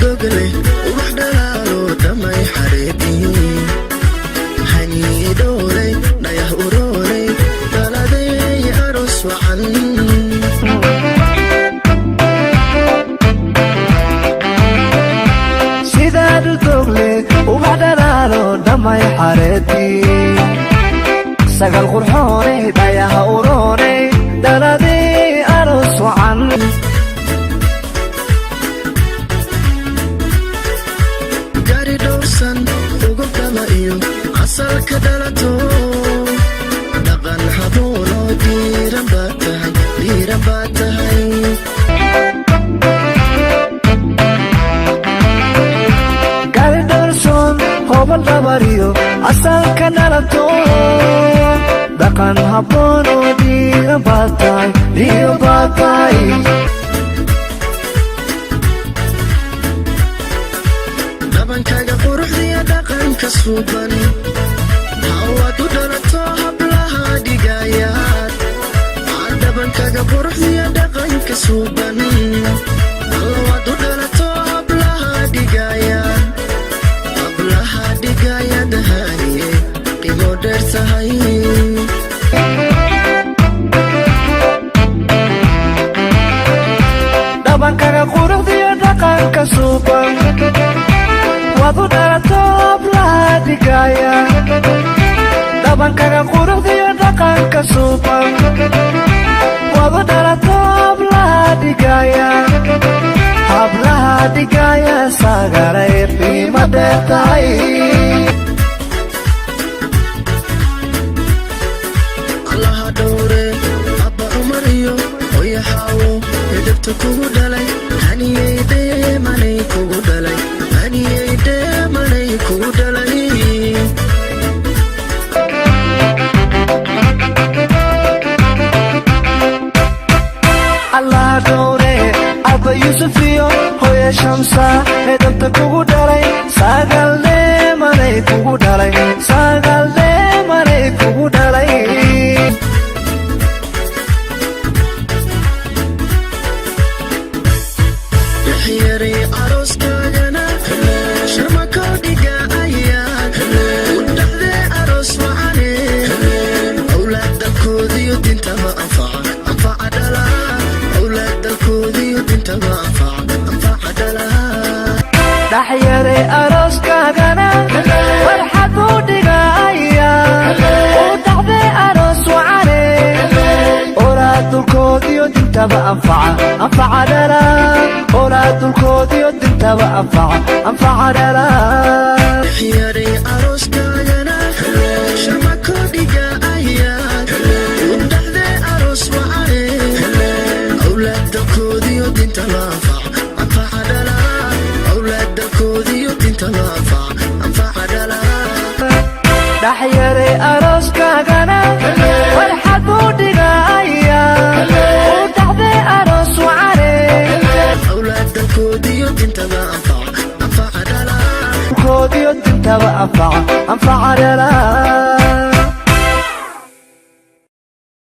Dogleh, ubax dhalaalo dhamay xareedii, haniidhooley, dhayah urooley, dhaladay aroos wacan. Sidaad u dogle, ubax dhalaalo dhammay xareedii, sagal qurxoonay, dhayaha uroonay, dhaladii aroos wacan. Gari dhowrsan ugubdhama iyo asalka dhalato, dhaqan haboonoo diiran baa tahay, diiran baa tahay. Gari dhowrsoon, hobal dhabariyo asalka dhalato, dhaqan habboon oo dhiiran baa tahay, dhiiran baa tahay. Dhabankaaga quruxdiya dhaqanka suuban, hawaad u dhalato hablaha dhigayaad. Dhabankaaga quruxdiya dhaqanka suuban, hawaad u dhalato hablaha dhigayaad, hablaha dhigayaad, haniye qiimo dheer tahay. Dhabankaga quruxdiyo dhaqanka suuban, waad u dhalato hablaha dhigaya. Dhabankaga quruxdiyo dhaqanka suuban, waad u dhalato hablaha dhigaya, hablaha dhigaya, sagalay qiimo dheer tahay. Allaha dhowre abba Cumar iyo hooyo Xaawo, edebta kugu dhalay, haniyey dheemanay kugu dhalay, haniyey dheemanay kugu dhalay. Allah dhowre abba Yuusuf iyo hooye Shamsa, edabta kugu dhalay, sagal dheemanay kugu dhalay, sagal dheemanay kugu dhalay. Dhexyaray arooskaagana sharmakoo dhiga ayaad u dhaxdee aroos wacane, awlaad dalkoodiyo dintaba anfaca, anfaca dhala, awlaad dalkoodiyo dintaba anfaca, anfaca dhala. Dhaxyaray arooskaagana farxad u dhigaya, u dhacday aroos wacane, olaad dulkoodiyo dintaba anfaca, anfaca dhala, olaad dulkoodiyo dintaba anfaca, anfaca dhala. Dhexyaray arooskaagana sharmakoo dhiga ayaad u dhaxdee aroos wacane, awlaad dalkoodiyo dintaba anfaca, anfaca dhala, awlaad dalkoodiyo dintaba anfaca, anfaca dhala. Dhaxyaray arooskaagana farxad u dhigaya, u dhacday aroos wacane, awlaad dalkoodiyo dintaba anfaca, anfaca dhala, koodiyo dintaba anfaca, anfaca dhala.